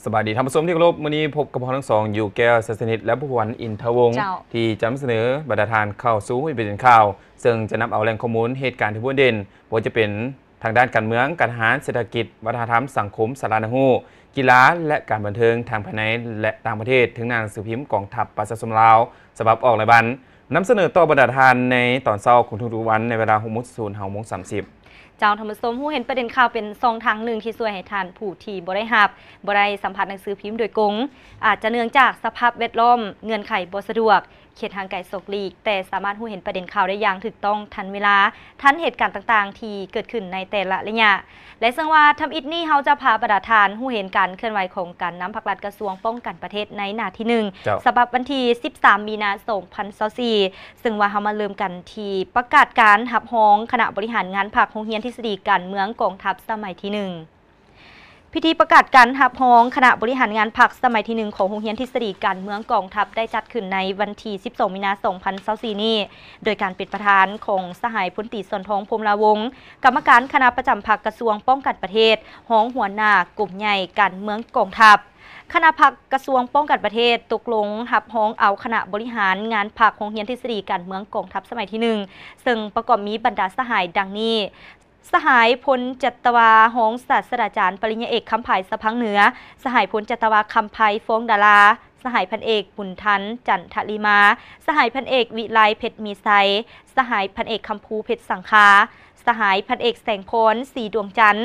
ສະບາຍດີທ່ານຜູ້ຊົມທີ່ເຄົາລົບ, ມື້ນີ້ພົບກັບເຮົາທັງສອງ ຢູ່ແກ້ວ ໄຊສະນິດ ແລະ ພູວັນ ອິນທະວົງ ເຈົ້າ. ທີ່ຈະນຳສະເໜີບັນດາທ່ານເຂົ້າສູ່ເວທີເດັ່ນຂ່າວ, ເຊິ່ງຈະນຳເອົາແຫຼ່ງຂໍ້ມູນເຫດການທີ່ບໍ່ເດັ່ນ, ບໍ່ວ່າຈະເປັນທາງດ້ານການເມືອງ, ການທະຫານ, ເສດຖະກິດ, ວັດທະນະທຳ, ສັງຄົມ, ສາລາໜັງຮູ້, ກິລາ ແລະ ການບັນເທີງ ທັງພາຍໃນ ແລະ ຕ່າງປະເທດ, ເທິງໜ້າໜັງສືພິມກອງທັບປະຊາຊົນລາວ ສະບັບອອກລາຍວັນ. ນຳສະເໜີຕໍ່ບັນດາທ່ານໃນຕອນເຊົ້າຂອງທຸກໆວັນ ໃນເວລາຫົກໂມງສູນ ຫາຫົກໂມງສາມສິບ. ເຈົ້າ, ທ່ານຜູ້ຊົມ, ຮູ້ເຫັນປະເດັນຂ່າວເປັນຊ່ອງທາງໜຶ່ງທີ່ຊ່ວຍໃຫ້ທ່ານຜູ້ທີ່ບໍ່ໄດ້ຮັບ, ບໍ່ໄດ້ສຳຜັດໜັງສືພິມໂດຍກົງ, ອາດຈະເນື່ອງຈາກສະພາບແວດລ້ອມ, ເງື່ອນໄຂບໍ່ສະດວກ, ເຂດຫ່າງໄກສອກຫຼີກ, ແຕ່ສາມາດຮູ້ເຫັນປະເດັນຂ່າວໄດ້ຢ່າງຖືກຕ້ອງ, ທັນເວລາ, ທັນເຫດການຕ່າງໆທີ່ເກີດຂຶ້ນໃນແຕ່ລະໄລຍະ. ແລະ ເຊິ່ງວ່າທຳອິດນີ້ເຮົາຈະພາບັນດາທ່ານຮູ້ເຫັນການເຄື່ອນໄຫວຂອງການນຳພັກລັດກະຊວງປ້ອງກັນປະເທດໃນໜ້າທີໜຶ່ງ ເຈົ້າ. ສະບັບວັນທີສິບສາມ ມີນາ ສອງພັນຊາວສີ່ ເຊິ່ງວ່າເຮົາມາເລີ່ມກັນທີ່ປະກາດການຮັບຮອງຄະນະບໍລິຫານງານພັກໂຮງຮຽນທິດສະດີການເມືອງກອງທັບສະໄໝທີໜຶ່ງ. ພິທີປະກາດການຮັບຮອງຄະນະບໍລິຫານງານພັກສະໄໝທີໜຶ່ງຂອງໂຮງຮຽນທິດສະດີການເມືອງກອງທັບ ໄດ້ຈັດຂຶ້ນໃນວັນທີສິບສອງ ມີນາ ສອງພັນຊາວສີ່ນີ້ ໂດຍການເປັນປະທານຂອງສະຫາຍພົນຕີ ສອນທອງ ພົມລາວົງ ກຳມະການຄະນະປະຈຳພັກກະຊວງປ້ອງກັນປະເທດ, ຮອງຫົວໜ້າກົມໃຫຍ່ການເມືອງກອງທັບ. ຄະນະພັກກະຊວງປ້ອງກັນປະເທດຕົກລົງຮັບຮອງເອົາຄະນະບໍລິຫານງານພັກໂຮງຮຽນທິດສະດີການເມືອງກອງທັບສະໄໝທີໜຶ່ງ ເຊິ່ງປະກອບມີບັນດາສະຫາຍດັ່ງນີ້: ສະຫາຍພົນຈັດຕະວາ ຮອງສາດສະດາຈານປະລິນຍາເອກ ຄຳໄພ ສະພັງເໜືອ, ສະຫາຍພົນຈັດຕະວາ ຄຳໄພ ຟອງດາລາ, ສະຫາຍພັນເອກ ບຸນທັນ ຈັນທະລີມາ, ສະຫາຍພັນເອກ ວິໄລ ເພັດມີໄຊ, ສະຫາຍພັນເອກ ຄຳພູ ເພັດສັງຄາ, ສະຫາຍພັນເອກ ແສງພອນ ສີດວງຈັນ,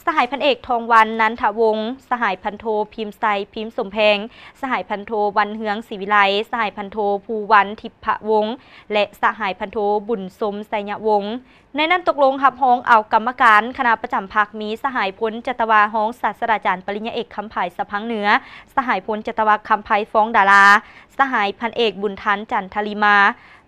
ສະຫາຍພັນເອກ ທອງວັນ ນັນທະວົງ, ສະຫາຍພັນໂທ ພິມໄຊ ພິມສົມແພງ, ສະຫາຍພັນໂທ ວັນເຮືອງ ສີວິໄລ, ສະຫາຍພັນໂທ ພູວັນ ທິບພະວົງ ແລະ ສະຫາຍພັນໂທ ບຸນຊົມ ໄຊຍະວົງ. ໃນນັ້ນຕົກລົງຮັບຮອງເອົາກຳມະການຄະນະປະຈຳພັກ ມີສະຫາຍພົນຈັດຕະວາ ຮອງສາດສະດາຈານປະລິນຍາເອກ ຄຳໄພ ສະພັງເໜືອ, ສະຫາຍພົນຈັດຕະວາ ຄຳໄພ ຟອງດາລາ, ສະຫາຍພັນເອກ ບຸນທັນ ຈັນທະລີມາ.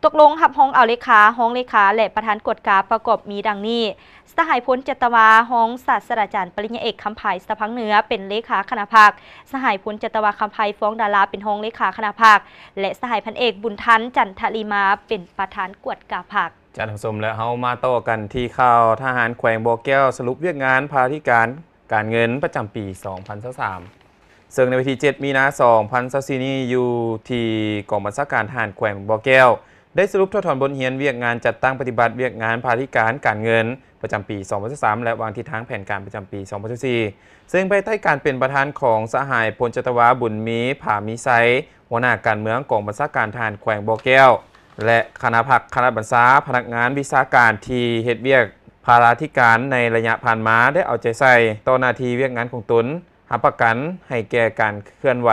ຕົກລົງຮັບຮອງເອົາເລຂາ, ຮອງເລຂາ ແລະ ປະທານກວດກາປະກອບມີດັ່ງນີ້: ສະຫາຍພົນຈັດຕະວາ ຮອງສາດສະດາຈານປະລິນຍາເອກ ຄຳໄພ ສະພັງເໜືອ ເປັນເລຂາຄະນະພັກ, ສະຫາຍພົນຈັດຕະວາ ຄຳໄພ ຟອງດາລາ ເປັນຮອງເລຂາຄະນະພັກ ແລະ ສະຫາຍພັນເອກ ບຸນທັນ ຈັນທະລີມາ ເປັນປະທານກວດກາພັກ. ທ່ານຜູ້ຊົມ ແລະ ເຮົາມາຕໍ່ກັນທີ່ຂ່າວ ທະຫານແຂວງບໍ່ແກ້ວສະຫຼຸບວຽກງານພາລາທິການການເງິນປະຈຳປີສອງພັນຊາວສາມ ເຊິ່ງໃນວັນທີເຈັດ ມີນາ ສອງພັນຊາວສີ່ນີ້ ຢູ່ທີ່ກອງບັນຊາການທະຫານແຂວງບໍ່ແກ້ວ ໄດ້ສະຫຼຸບຖອດຖອນບົດຮຽນວຽກງານຈັດຕັ້ງປະຕິບັດວຽກງານພາລາທິການການເງິນປະຈຳປີສອງພັນຊາວສາມ ແລະ ວາງທິດທາງແຜນການປະຈຳປີສອງພັນຊາວສີ່ ເຊິ່ງພາຍໃຕ້ການເປັນປະທານຂອງສະຫາຍພົນຈັດຕະວາ ບຸນມີ ຜາມີໄຊ ຫົວໜ້າການເມືອງກອງບັນຊາການທະຫານແຂວງບໍ່ແກ້ວ ແລະ ຄະນະພັກຄະນະບັນຊາ ພະນັກງານວິຊາການທີ່ເຮັດວຽກພາລາທິການໃນໄລຍະຜ່ານມາ ໄດ້ເອົາໃຈໃສ່ຕໍ່ໜ້າທີ່ວຽກງານຂອງຕົນ, ຮັບປະກັນໃຫ້ແກ່ການເຄື່ອນໄຫວ,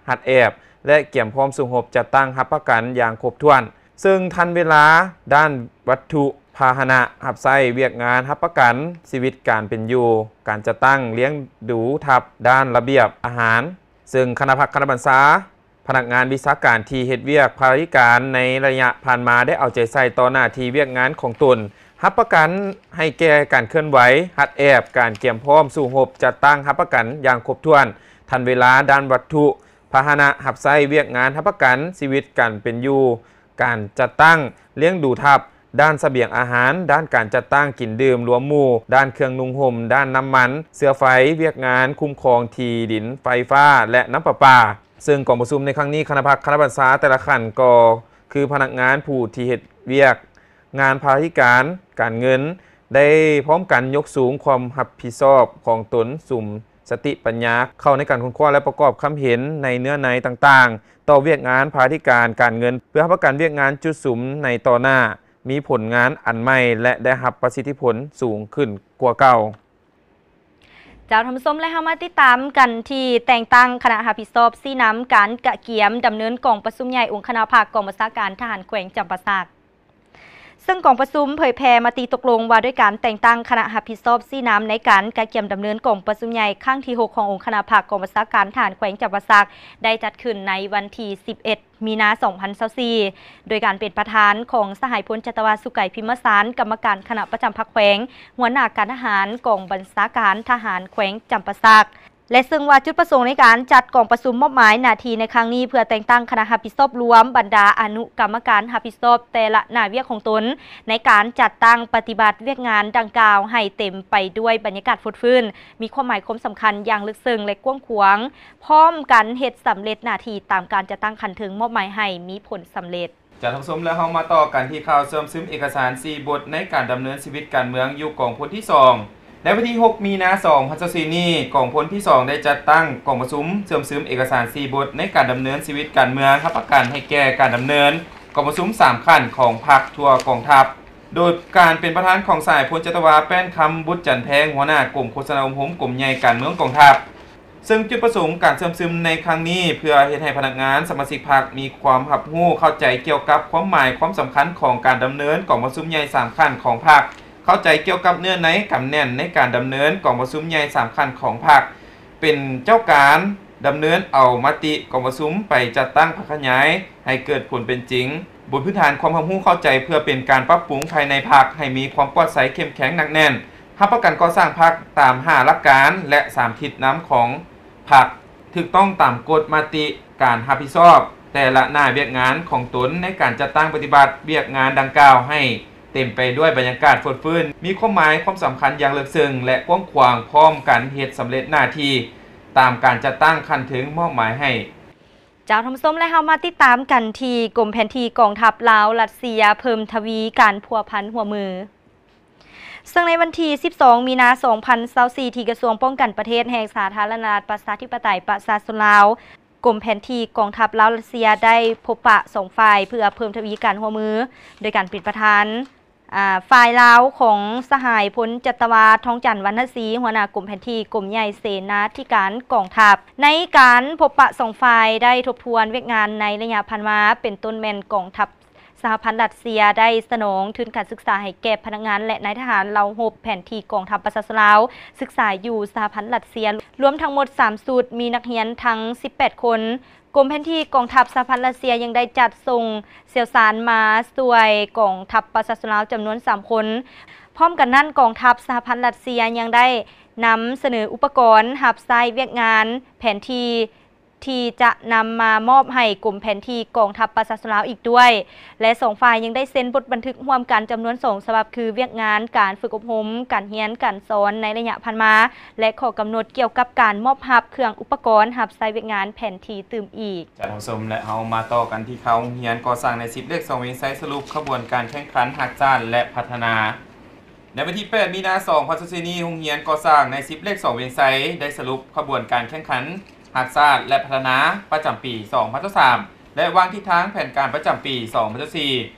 ຮັດແອບ ແລະ ກຽມພ້ອມສູ້ຮົບ, ຈັດຕັ້ງຮັບປະກັນຢ່າງຄົບຖ້ວນ, ເຊິ່ງທັນເວລາດ້ານວັດຖຸພາຫະນະ, ຮັບໃຊ້ວຽກງານຮັບປະກັນຊີວິດການເປັນຢູ່, ການຈັດຕັ້ງລ້ຽງດູທັບດ້ານລະບຽບອາຫານ, ເຊິ່ງຄະນະພັກຄະນະບັນຊາ ພະນັກງານວິຊາການທີ່ເຮັດວຽກພາລາທິການໃນໄລຍະຜ່ານມາໄດ້ເອົາໃຈໃສ່ຕໍ່ໜ້າທີ່ວຽກງານຂອງຕົນ, ຮັບປະກັນໃຫ້ແກ່ການເຄື່ອນໄຫວ, ຮັດແອບ, ການກຽມພ້ອມສູ້ຮົບ, ຈັດຕັ້ງຮັບປະກັນຢ່າງຄົບຖ້ວນ, ທັນເວລາດ້ານວັດຖຸພາຫະນະ, ຮັບໃຊ້ວຽກງານຮັບປະກັນຊີວິດການເປັນຢູ່, ການຈັດຕັ້ງລ້ຽງດູທັບ, ດ້ານສະບຽງອາຫານ, ດ້ານການຈັດຕັ້ງກິນດື່ມລວມໝູ່, ດ້ານເຄື່ອງນຸ່ງຫົ່ມ, ດ້ານນ້ຳມັນເຊື້ອໄຟ, ວຽກງານຄຸ້ມຄອງທີ່ດິນ, ໄຟຟ້າ ແລະ ນ້ຳປະປາ. ເຊິ່ງກອງປະຊຸມໃນຄັ້ງນີ້ ຄະນະພັກຄະນະບັນຊາແຕ່ລະຂັ້ນກໍຄືພະນັກງານຜູ້ທີ່ເຮັດວຽກງານພາລາທິການການເງິນ ໄດ້ພ້ອມກັນຍົກສູງຄວາມຮັບຜິດຊອບຂອງຕົນ, ສຸມສະຕິປັນຍາເຂົ້າໃນການຄົ້ນຄວ້າ ແລະ ປະກອບຄຳເຫັນໃນເນື້ອໃນຕ່າງໆ ຕໍ່ວຽກງານພາລາທິການການເງິນ ເພື່ອຮັບປະກັນວຽກງານຈຸດສຸມໃນຕໍ່ໜ້າ ມີຜົນງານອັນໃໝ່ ແລະ ໄດ້ຮັບປະສິດທິຜົນສູງຂຶ້ນກວ່າເກົ່າ. ເຈົ້າ, ທ່ານຜູ້ຊົມ ແລະ ເຮົາມາຕິດຕາມກັນທີ່ແຕ່ງຕັ້ງຄະນະຮັບຜິດຊອບຊີ້ນຳການກະກຽມດຳເນີນກອງປະຊຸມໃຫຍ່ອົງຄະນະພັກກອງບັນຊາການທະຫານແຂວງຈຳປາສັກ. ເຊິ່ງກອງປະຊຸມເຜີຍແຜ່ມະຕິຕົກລົງວ່າດ້ວຍການແຕ່ງຕັ້ງຄະນະຮັບຜິດຊອບຊີ້ນຳໃນການກະກຽມດຳເນີນກອງປະຊຸມໃຫຍ່ຄັ້ງທີຫົກຂອງອົງຄະນະພັກກອງບັນຊາການທະຫານແຂວງຈຳປາສັກ ໄດ້ຈັດຂຶ້ນໃນວັນທີສິບເອັດ ມີນາ ສອງພັນຊາວສີ່ ໂດຍການເປັນປະທານຂອງສະຫາຍພົນຈັດຕະວາ ສຸໄກ ພິມມະສານ ກຳມະການຄະນະປະຈຳພັກແຂວງ, ຫົວໜ້າການທະຫານກອງບັນຊາການທະຫານແຂວງຈຳປາສັກ. ແລະເຊິ່ງວ່າຈຸດປະສົງໃນການຈັດກອງປະຊຸມມອບໝາຍໜ້າທີ່ໃນຄັ້ງນີ້ ເພື່ອແຕ່ງຕັ້ງຄະນະຮັບຜິດຊອບລວມບັນດາອະນຸກຳມະການຮັບຜິດຊອບແຕ່ລະໜ້າວຽກຂອງຕົນ ໃນການຈັດຕັ້ງປະຕິບັດວຽກງານດັ່ງກ່າວໃຫ້ເຕັມໄປດ້ວຍບັນຍາກາດຟົດຟື້ນ, ມີຄວາມໝາຍຄວາມສຳຄັນຢ່າງເລິກເຊິ່ງ ແລະ ກວ້າງຂວາງ, ພ້ອມກັນເຮັດສຳເລັດໜ້າທີ່ຕາມການຈັດຕັ້ງຂັ້ນເທິງມອບໝາຍໃຫ້ມີຜົນສຳເລັດ. ຈາກທ່ານຜູ້ຊົມ ແລ້ວເຮົາມາຕໍ່ກັນທີ່ຂ່າວເຊື່ອມຊຶມເອກະສານສີ່ບົດໃນການດຳເນີນຊີວິດການເມືອງຢູ່ກອງພົນທີສອງ. ໃນວັນທີຫົກ ມີນາ ສອງພັນຊາວສີ່ນີ້, ກອງພົນທີສອງໄດ້ຈັດຕັ້ງກອງປະຊຸມເຊື່ອມຊຶມເອກະສານສີ່ບົດໃນການດຳເນີນຊີວິດການເມືອງ ຮັບປະກັນໃຫ້ແກ່ການດຳເນີນກອງປະຊຸມສາມຂັ້ນຂອງພັກທົ່ວກອງທັບ ໂດຍການເປັນປະທານຂອງສະຫາຍ ພົນຈັດຕະວາ ແປ້ນຄຳ ບຸດຈັນແພງ ຫົວໜ້າກົມໂຄສະນາອົບຮົມກົມໃຫຍ່ການເມືອງກອງທັບ. ເຊິ່ງຈຸດປະສົງການເຊື່ອມຊຶມໃນຄັ້ງນີ້ ເພື່ອເຮັດໃຫ້ພະນັກງານສະມາຊິກພັກມີຄວາມຮັບຮູ້ເຂົ້າໃຈກ່ຽວກັບຄວາມໝາຍຄວາມສຳຄັນຂອງການດຳເນີນກອງປະຊຸມໃຫຍ່ສາມຂັ້ນຂອງພັກ, ເຂົ້າໃຈກ່ຽວກັບເນື້ອໃນກຳແໜ້ນໃນການດຳເນີນກອງປະຊຸມໃຫຍ່ສາມຂັ້ນຂອງພັກ, ເປັນເຈົ້າການດຳເນີນເອົາມະຕິກອງປະຊຸມໄປຈັດຕັ້ງຜັກຂະຫຍາຍໃຫ້ເກີດຜົນເປັນຈິງ ບົນພື້ນຖານຄວາມຮັບຮູ້ເຂົ້າໃຈ ເພື່ອເປັນການປັບປຸງພາຍໃນພັກໃຫ້ມີຄວາມປອດໃສເຂັ້ມແຂງໜັກແໜ້ນ, ຮັບປະກັນກໍ່ສ້າງພັກຕາມຫ້າຫຼັກການ ແລະ ສາມທິດນຳຂອງພັກ, ຖືກຕ້ອງຕາມກົດມະຕິການຮັບຜິດຊອບແຕ່ລະໜ້າວຽກງານຂອງຕົນໃນການຈັດຕັ້ງປະຕິບັດວຽກງານດັ່ງກ່າວໃຫ້ເຕັມໄປດ້ວຍບັນຍາກາດຟົດຟື້ນ, ມີຄວາມໝາຍຄວາມສຳຄັນຢ່າງເລິກເຊິ່ງ ແລະ ກວ້າງຂວາງ, ພ້ອມກັນເຮັດສຳເລັດໜ້າທີ່ຕາມການຈັດຕັ້ງຂັ້ນເທິງມອບໝາຍໃຫ້. ເຈົ້າທ່ານຜູ້ຊົມ ແລະ ເຮົາມາຕິດຕາມກັນທີ່ກົມແຜນທີ່ກອງທັບລາວ-ລັດເຊຍເພີ່ມທະວີການພົວພັນຮ່ວມມື. ເຊິ່ງໃນວັນທີສິບສອງ ມີນາ ສອງພັນຊາວສີ່ ທີ່ກະຊວງປ້ອງກັນປະເທດແຫ່ງສາທາລະນະລັດປະຊາທິປະໄຕປະຊາຊົນລາວ, ກົມແຜນທີ່ກອງທັບລາວ-ລັດເຊຍໄດ້ພົບປະສອງຝ່າຍ ເພື່ອເພີ່ມທະວີການຮ່ວມມື ໂດຍການເປັນປະທານ ອາ ຝ່າຍລາວຂອງສະຫາຍ ພົນຈັດຕະວາ ທອງຈັນ ວັນນະສີ ຫົວໜ້າກົມແຜນທີ່ກົມໃຫຍ່ເສນາທິການກອງທັບ. ໃນການພົບປະສອງຝ່າຍໄດ້ທົບທວນວຽກງານໃນໄລຍະຜ່ານມາ, ເປັນຕົ້ນແມ່ນກອງທັບ ສະຫະພັນລັດເຊຍໄດ້ສະໜອງທຶນການສຶກສາໃຫ້ແກ່ພະນັກງານ ແລະ ນາຍທະຫານເຫຼົ່າຮົບແຜນທີ່ກອງທັບປະຊາຊົນລາວ ສຶກສາຢູ່ສະຫະພັນລັດເຊຍ ລວມທັງໝົດສາມຊຸດ, ມີນັກຮຽນທັງສິບແປດຄົນ. ກົມແຜນທີ່ກອງທັບສະຫະພັນລັດເຊຍຍັງໄດ້ຈັດສົ່ງຊ່ຽວຊານມາຊ່ວຍກອງທັບປະຊາຊົນລາວຈຳນວນສາມຄົນ. ພ້ອມກັນນັ້ນ, ກອງທັບສະຫະພັນລັດເຊຍຍັງໄດ້ນຳສະເໜີອຸປະກອນຮັບໃຊ້ວຽກງານແຜນທີ່ ທີ່ຈະນຳມາມອບໃຫ້ກົມແຜນທີ່ກອງທັບປະຊາຊົນລາວອີກດ້ວຍ ແລະ ສອງຝ່າຍຍັງໄດ້ເຊັນບົດບັນທຶກຮ່ວມກັນຈຳນວນສອງສະບັບ ຄື ວຽກງານການຝຶກອົບຮົມ, ການຮຽນການສອນໃນໄລຍະຜ່ານມາ ແລະ ຂໍ້ກຳນົດກ່ຽວກັບການມອບຮັບເຄື່ອງອຸປະກອນຮັບໃຊ້ວຽກງານແຜນທີ່ຕື່ມອີກ. ຈາກທ່ານຜູ້ຊົມ ແລະ ເຮົາມາຕໍ່ກັນທີ່ຂ່າວໂຮງຮຽນກໍ່ສ້າງໃນສິບເລກສອງວຽງໄຊ ສະຫຼຸບຂະບວນການແຂ່ງຂັນຮັກຊາດ ແລະ ພັດທະນາ. ໃນວັນທີແປດ ມີນາ ສອງພັນຊາວສີ່ນີ້, ໂຮງຮຽນກໍ່ສ້າງໃນສິບເລກສອງວຽງໄຊ ໄດ້ສະຫຼຸບຂະບວນການແຂ່ງຂັນຮັກຊາດ ແລະ ພັດທະນາປະຈຳປີສອງພັນຊາວສາມ ແລະ ວາງທິດທາງແຜນການປະຈຳປີສອງພັນຊາວສີ່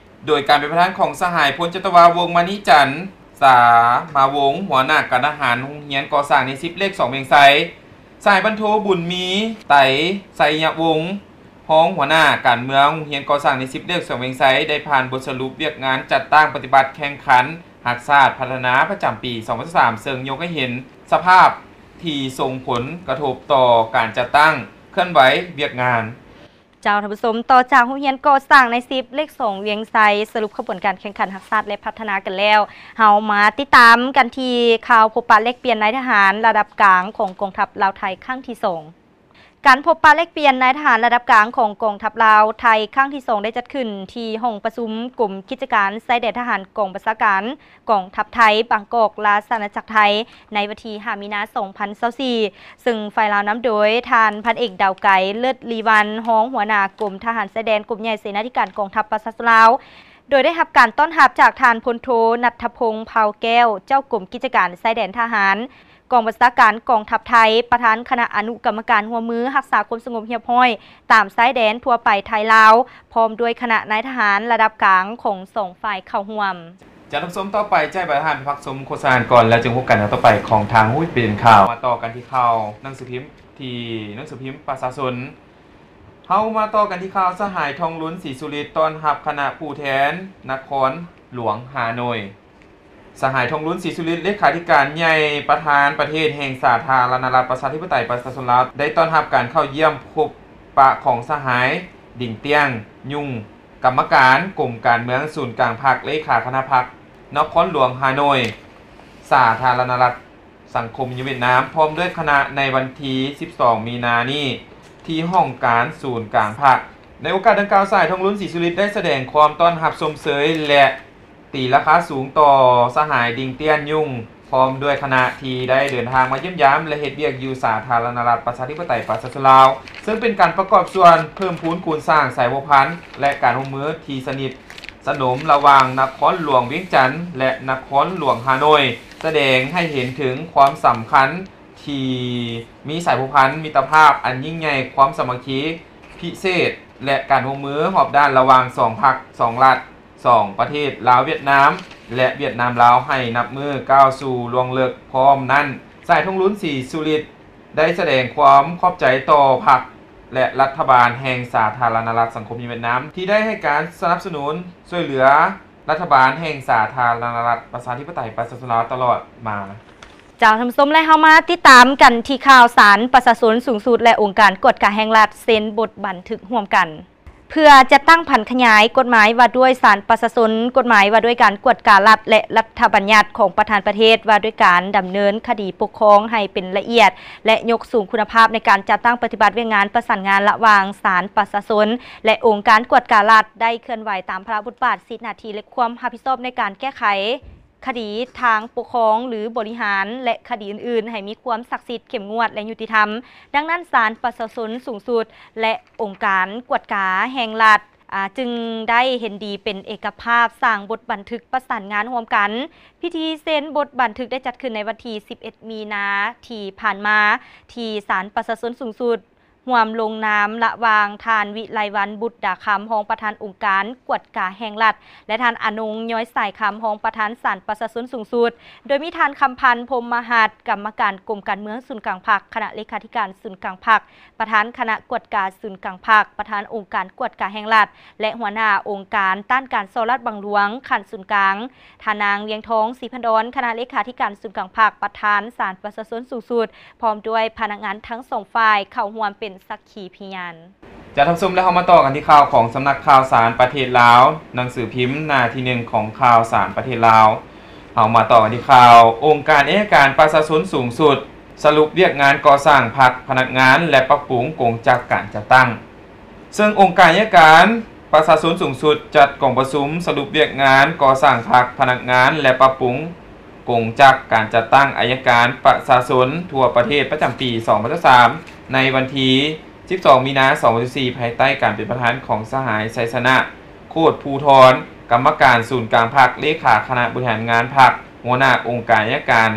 ໂດຍການເປັນປະທານຂອງສະຫາຍ ພົນຈັດຕະວາ ວົງມະນີຈັນ ສາມາວົງ ຫົວໜ້າການທະຫານໂຮງຮຽນກໍ່ສ້າງໃນສິບເລກສອງວຽງໄຊ, ສະຫາຍ ພັນໂທ ບຸນມີ ໄຕ ໄຊຍະວົງ ຮອງຫົວໜ້າການເມືອງໂຮງຮຽນກໍ່ສ້າງໃນສິບເລກສອງວຽງໄຊ ໄດ້ຜ່ານບົດສະຫຼຸບວຽກງານຈັດຕັ້ງປະຕິບັດແຂ່ງຂັນຮັກຊາດພັດທະນາປະຈຳປີສອງພັນຊາວສາມ ເຊິ່ງຍົກໃຫ້ເຫັນສະພາບທີ່ສົ່ງຜົນກະທົບຕໍ່ການຈັດຕັ້ງເຄື່ອນໄຫວວຽກງານ. ເຈົ້າທ່ານຜູ້ຊົມ, ຕໍ່ຈາກໂຮງຮຽນກໍ່ສ້າງໃນສິບເລກສອງວຽງໄຊ ສະຫຼຸບຂະບວນການແຂ່ງຂັນຮັກຊາດ ແລະ ພັດທະນາກັນແລ້ວ, ເຮົາມາຕິດຕາມກັນທີ່ຂ່າວພົບປະແລກປ່ຽນນາຍທະຫານລະດັບກາງຂອງກອງທັບລາວໄທຄັ້ງທີສອງ. ການພົບປະແລກປ່ຽນນາຍທະຫານລະດັບກາງຂອງກອງທັບລາວໄທຄັ້ງທີສອງ ໄດ້ຈັດຂຶ້ນທີ່ຫ້ອງປະຊຸມກົມກິດຈະການຊາຍແດນທະຫານກອງບັນຊາການກອງທັບໄທ, ບາງກອກ, ລາຊະອານາຈັກໄທ ໃນວັນທີຫ້າ ມີນາ ສອງພັນຊາວສີ່ ເຊິ່ງຝ່າຍລາວນຳໂດຍທ່ານພັນເອກ ດາວໄກ ເລີດລີວັນ ຮອງຫົວໜ້າກົມທະຫານຊາຍແດນ ກົມໃຫຍ່ເສນາທິການກອງທັບປະຊາຊົນລາວ ໂດຍໄດ້ຮັບການຕ້ອນຮັບຈາກທ່ານ ພົນໂທ ນັດທະພົງ ເພົາແກ້ວ ເຈົ້າກົມກິດຈະການຊາຍແດນທະຫານ ກອງບັນຊາການກອງທັບໄທ, ປະທານຄະນະອະນຸກຳມະການຮ່ວມມືຮັກສາຄວາມສະຫງົບຮຽບຮ້ອຍຕາມຊາຍແດນທົ່ວໄປໄທ-ລາວ, ພ້ອມດ້ວຍຄະນະນາຍທະຫານລະດັບກາງຂອງສອງຝ່າຍເຂົ້າຮ່ວມ. ຈາກຮັບຊົມຕໍ່ໄປ, ໃຈໃບທ່ານໄປພັກຊົມໂຄສະນາກ່ອນ ແລ້ວຈຶ່ງພົບກັນໃນຕໍ່ໄປຂອງທາງຫຸ້ຍເປັນຂ່າວ. ມາຕໍ່ກັນທີ່ຂ່າວໜັງສືພິມ ທີ່ໜັງສືພິມປະຊາຊົນ. ເຮົາມາຕໍ່ກັນທີ່ຂ່າວ ສະຫາຍ ທອງລຸນ ສີສຸລິດ ຕ້ອນຮັບຄະນະຜູ້ແທນນະຄອນຫຼວງຮ່າໂນ້ຍ. ສະຫາຍ ທອງລຸນ ສີສຸລິດ ເລຂາທິການໃຫຍ່ ປະທານປະເທດແຫ່ງສາທາລະນະລັດ ປະຊາທິປະໄຕ ປະຊາຊົນລາວ ໄດ້ຕ້ອນຮັບການເຂົ້າຢ້ຽມພົບປະຂອງສະຫາຍ ດິງຕຽງ ຍຸງ ກຳມະການກົມການເມືອງສູນກາງພັກ ເລຂາຄະນະພັກ ນະຄອນຫຼວງຮ່າໂນ້ຍ ສາທາລະນະລັດ ສັງຄົມຢູ່ຫວຽດນາມ ພ້ອມດ້ວຍຄະນະ ໃນວັນທີສິບສອງ ມີນານີ້ ທີ່ຫ້ອງການສູນກາງພັກ. ໃນໂອກາດດັ່ງກ່າວ, ສະຫາຍ ທອງລຸນ ສີສຸລິດ ໄດ້ສະແດງຄວາມຕ້ອນຮັບຊົມເຊີຍ ແລະ ຕີລາຄາສູງຕໍ່ສະຫາຍ ດິງ ຕຽນ ຍຸງ ພ້ອມດ້ວຍຄະນະ ທີ່ໄດ້ເດີນທາງມາຢ້ຽມຢາມ ແລະ ເຮັດວຽກຢູ່ສາທາລະນະລັດ ປະຊາທິປະໄຕ ປະຊາຊົນລາວ, ເຊິ່ງເປັນການປະກອບສ່ວນເພີ່ມພູນຄູນສ້າງສາຍພົວພັນ ແລະ ການຮ່ວມມືທີ່ສະໜິດສະໜົມລະຫວ່າງນະຄອນຫຼວງວຽງຈັນ ແລະ ນະຄອນຫຼວງຮ່າໂນ້ຍ, ສະແດງໃຫ້ເຫັນເຖິງຄວາມສຳຄັນທີ່ມີສາຍພົວພັນມິດຕະພາບອັນຍິ່ງໃຫຍ່, ຄວາມສາມັກຄີພິເສດ ແລະ ການຮ່ວມມືຮອບດ້ານລະຫວ່າງສອງພັກ, ສອງລັດ, ສອງປະເທດ ລາວ-ຫວຽດນາມ ແລະ ຫວຽດນາມ-ລາວ ໃຫ້ນັບມື້ກ້າວສູ່ລວງເລິກ. ພ້ອມນັ້ນ, ສະຫາຍ ທອງລຸນ ສີສຸລິດ ໄດ້ສະແດງຄວາມຂອບໃຈຕໍ່ພັກ ແລະ ລັດຖະບານແຫ່ງສາທາລະນະລັດສັງຄົມນິຍົມຫວຽດນາມ ທີ່ໄດ້ໃຫ້ການສະໜັບສະໜູນຊ່ວຍເຫຼືອລັດຖະບານແຫ່ງສາທາລະນະລັດປະຊາທິປະໄຕປະຊາຊົນລາວຕະຫຼອດມາ. ເຈົ້າ ທ່ານຜູ້ຊົມ ແລະ ເຮົາມາຕິດຕາມກັນທີ່ຂ່າວ ສານປະຊາຊົນສູງສຸດ ແລະ ອົງການກວດກາແຫ່ງລັດເຊັນບົດບັນທຶກຮ່ວມກັນ ເພື່ອຈັດຕັ້ງຜັນຂະຫຍາຍກົດໝາຍວ່າດ້ວຍສານປະຊາຊົນ, ກົດໝາຍວ່າດ້ວຍການກວດກາລັດ ແລະ ລັດຖະບັນຍັດຂອງປະທານປະເທດວ່າດ້ວຍການດຳເນີນຄະດີປົກຄອງໃຫ້ເປັນລະອຽດ ແລະ ຍົກສູງຄຸນນະພາບໃນການຈັດຕັ້ງປະຕິບັດວຽກງານປະສານງານລະຫວ່າງສານປະຊາຊົນ ແລະ ອົງການກວດກາລັດ ໄດ້ເຄື່ອນໄຫວຕາມພາລະບົດບາດ, ສິດ, ໜ້າທີ່ ແລະ ຄວາມຮັບຜິດຊອບໃນການແກ້ໄຂ ຄະດີທາງປົກຄອງ ຫຼື ບໍລິຫານ ແລະ ຄະດີອື່ນໆ ໃຫ້ມີຄວາມສັກສິດ, ເຂັ້ມງວດ ແລະ ຍຸຕິທຳ. ດັ່ງນັ້ນ, ສານປະຊາຊົນສູງສຸດ ແລະ ອົງການກວດກາແຫ່ງລັດ ອາ ຈຶ່ງໄດ້ເຫັນດີເປັນເອກະພາບສ້າງບົດບັນທຶກປະສານງານຮ່ວມກັນ. ພິທີເຊັນບົດບັນທຶກໄດ້ຈັດຂຶ້ນໃນວັນທີສິບເອັດ ມີນາທີ່ຜ່ານມາ ທີ່ສານປະຊາຊົນສູງສຸດ. ຮ່ວມລົງນາມລະຫວ່າງທ່ານ ວິໄລວັນ ບຸດດາຄຳ ຮອງປະທານອົງການກວດກາແຫ່ງລັດ ແລະ ທ່ານ ອານົງ ຍ້ອຍສາຍຄຳ ຮອງປະທານສານປະຊາຊົນສູງສຸດ, ໂດຍມີທ່ານ ຄຳພັນ ພົມມະຫັດ ກຳມະການກົມການເມືອງສູນກາງພັກ, ຄະນະເລຂາທິການສູນກາງພັກ, ປະທານຄະນະກວດກາສູນກາງພັກ, ປະທານອົງການກວດກາແຫ່ງລັດ ແລະ ຫົວໜ້າອົງການຕ້ານການສໍ້ລາດບັງຫຼວງຂັ້ນສູນກາງ, ທ່ານນາງ ວຽງທອງ ສີພັນດອນ ຄະນະເລຂາທິການສູນກາງພັກ, ປະທານສານປະຊາຊົນສູງສຸດ, ພ້ອມດ້ວຍພະນັກງານທັງສອງຝ່າຍເຂົ້າຮ່ວມເປັນສັກຂີພິຍານ. ຈາກທ່ານຜູ້ຊົມ ແລ້ວເຮົາມາຕໍ່ກັນທີ່ຂ່າວຂອງສຳນັກຂ່າວສານປະເທດລາວ, ໜັງສືພິມໜ້າທີໜຶ່ງຂອງຂ່າວສານປະເທດລາວ. ເຮົາມາຕໍ່ກັນທີ່ຂ່າວ ອົງການໄອຍະການປະຊາຊົນສູງສຸດ ສະຫຼຸບວຽກງານກໍ່ສ້າງພັກ, ພະນັກງານ ແລະ ປັບປຸງກົງຈັກການຈັດຕັ້ງ. ເຊິ່ງອົງການໄອຍະການປະຊາຊົນສູງສຸດ ຈັດກອງປະຊຸມສະຫຼຸບວຽກງານກໍ່ສ້າງພັກ, ພະນັກງານ ແລະ ປັບປຸງກົງຈັກການຈັດຕັ້ງໄອຍະການປະຊາຊົນທົ່ວປະເທດປະຈຳປີສອງພັນຊາວສາມ ໃນວັນທີສິບສອງ ມີນາ ສອງພັນຊາວສີ່ ພາຍໃຕ້ການເປັນປະທານຂອງສະຫາຍ ໄຊຊະນະ ໂຄດພູທອນ ກຳມະການສູນກາງພັກ, ເລຂາຄະນະບໍລິຫານງານພັກ, ຫົວໜ້າອົງການໄອຍະການ